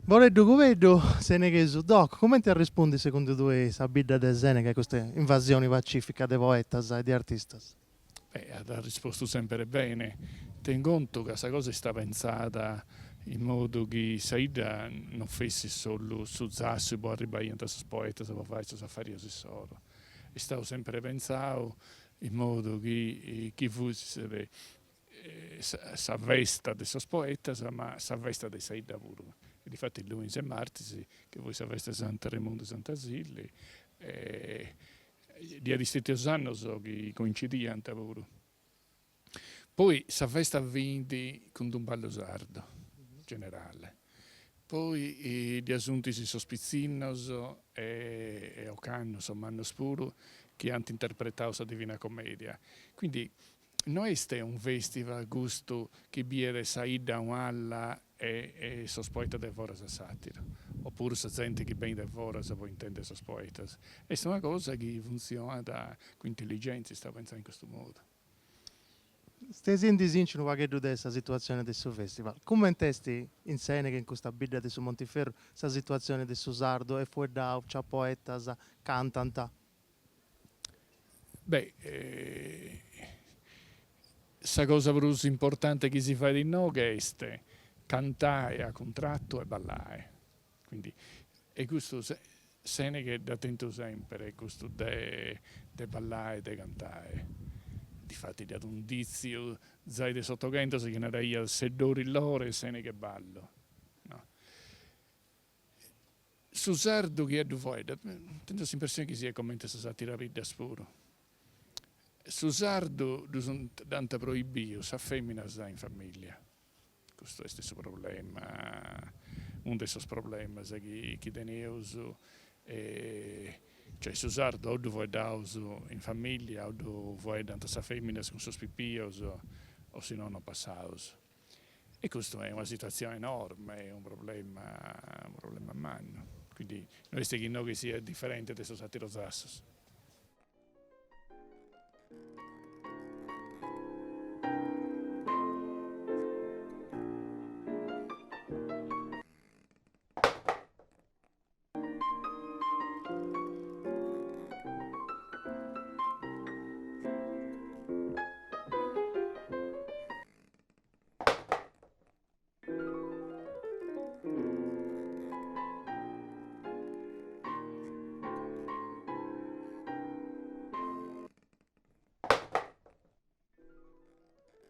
Boreddu Cubeddu, seneghesu doc, cumenti arrespundit segundu tui sa bidda de Seneghe a custa invasioni pacifica de poetas e de artistas? Beh, at arrispostu sempere bene. Ten contu ca sa cosa est istada pensada in modu chi sa 'idda non fessit solu su zassu po arribaiant sos poetas po fai sos afarios issoro. Est istadu sempere pensadu in modu chi chi fusset sa festa de sos poetas ma sa festa de sa 'idda puru. E difatis lunis e martis, chi fuit sa festa de Santu Remundu e Sant'Asili, dd'iat istetios annos chi coincidiant puru. Poi sa festa finit cun d'unu ballu sardu generale, poi ddi sunt sos pitzinnos e ocannu sos mannos puru chi ant interpretadu sa Divina Commedia, quindi No est un festival custu chi biet sa 'idda a un'ala e sos poetas de foras a s'àteru, opuru sa zente chi benit de foras po intender sos poetas. Est una cosa chi funtzionat cun intelligèntzia, istau pentzau in custu modu. Stesiendisinci unu pagheddu de sa situatzioni de su festival, cumenti est in Seneghe, in custa bidda de su Montiferru, sa situatzioni de su sardu est fueddau, nc'at poetas, cantant? Beh, sa cosa prus importante chi si fait inoghe est cantai a cuntratu e ballai, quindi e custu Seneghe dd'at tentu semper custu de de ballai e de cantai, difati dd'at unu ditziu zai de s'otoghentos chi naraiat Seddori lore Seneghe ballu, no. Su sardu chie ddu foeddat, tenzo s'impressione chi siat comente sas àteras biddas puru. Su sardu ddu sunt dd'ant proibiu sas fèminas in famìllia. Custu est su problema, unu de sos problemas chi chi teneus, cioè su sardu o ddu foeddaus in famìllia o ddu foeddant sas fèminas cun sos pipios o si no no passaus. E custu est una situatzione enorme, unu problema, unu problema mannu. Quindi no est chi inoghe siat diferente de sos àteros zassos.